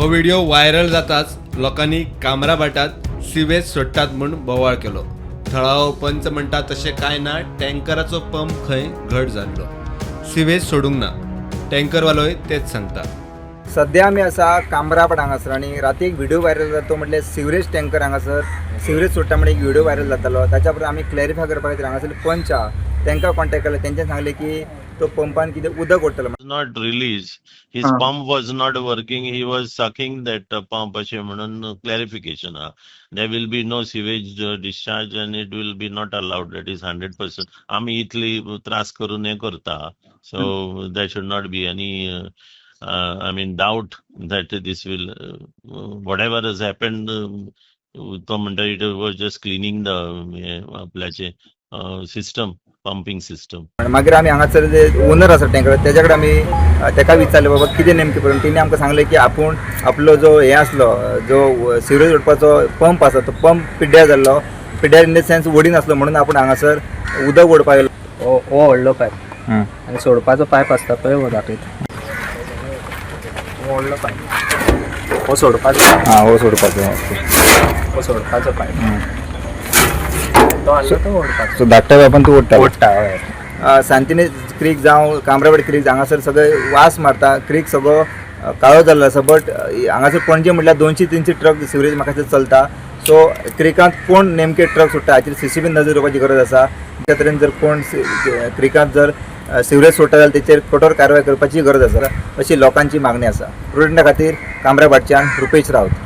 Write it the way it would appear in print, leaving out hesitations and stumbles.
हो video viral जाताच लोकांनी कामराभाटात सिवेज सोडटात म्हूण बोवाळ केलो. थळावो पंच म्हणटा तशें कांय ना, टँकराचो पंप खंय घट जाल्लो, सिवेज सोडूंक ना. टँकरवालोय तेच सांगता. सध्या आमी आसा कामरापाट हांगासर आनी राती एक व्हिडिओ व्हायरल जाता, तो म्हटल्यार सिवरेज टँकर हांगासर सिवरेज सोडटा म्हण एक व्हिडिओ व्हायरल जातालो. ताच्या उपरांत आमी क्लॅरिफाय करपा खातीर हांगासर पंच आहा तांकां कॉन्टेक्ट केलो. तेंच्यांनी सांगलें की तो पंपान कितें उदक ओडटलो. Not release. His pump was not working. He was sucking that pump अशें म्हणून clarification हा. There will be no sewage discharge and it will be not allowed. That is 100%. आमी इतली त्रास करून हें करता. So there should not be any I mean, doubt that this will whatever has happened, तो म्हणटा it was just cleaning the आपल्याचे system, pumping system. मागीर आमी हांगासर जे ओनर आसा टँकर तेज्या कडेन आमी तेका विचारलें, बाबा कितें नेमकें प्रॉब्लेम? तेणी आमकां सांगलें की आपूण आपलो जो हें आसलो, जो सिवरेज ओडपाचो पंप आसा, तो पंप पिड्ड्यार जाल्लो. पिड्ड्यार इन the sense ओडिनासलो, म्हणून आपूण हांगासर उदक ओडपाक गेलो. हो हो व्हडलो पायप आनी सोडपाचो पायप आसता पळय, हो दाखयता. हो व्हडलो पायप, हो सोडपाचो. हां, हो सोडपाचो. हो सोडपाचो पायप, तो आसलो तो ओडपाचो. सो धाकट्या पायपान तूं ओडटा? ओडटा, हय. सांतिनेज क्रीक जावं कामरावाडी क्रीक, हांगासर सगळे वास मारता. क्रीक सगळो काळो जाल्लो आसा. बट हांगासर पणजे म्हटल्यार 200-300 ट्रक सिवरेज म्हाका दिसता चलता. सो क्रिकांत कोण नेमके ट्रक सोडटा हाचेर सीसीबीन नजर दवरपाची गरज आसा. त्या तरेन जर कोण क्रिकांत जर सिवरेज सोडटा जाल्यार तेचेर कठोर कारवाय करपाची गरज आसा, अशी लोकांची मागणी आसा. प्रुडंटा खातीर कामराभाटच्यान रुपेश रावत.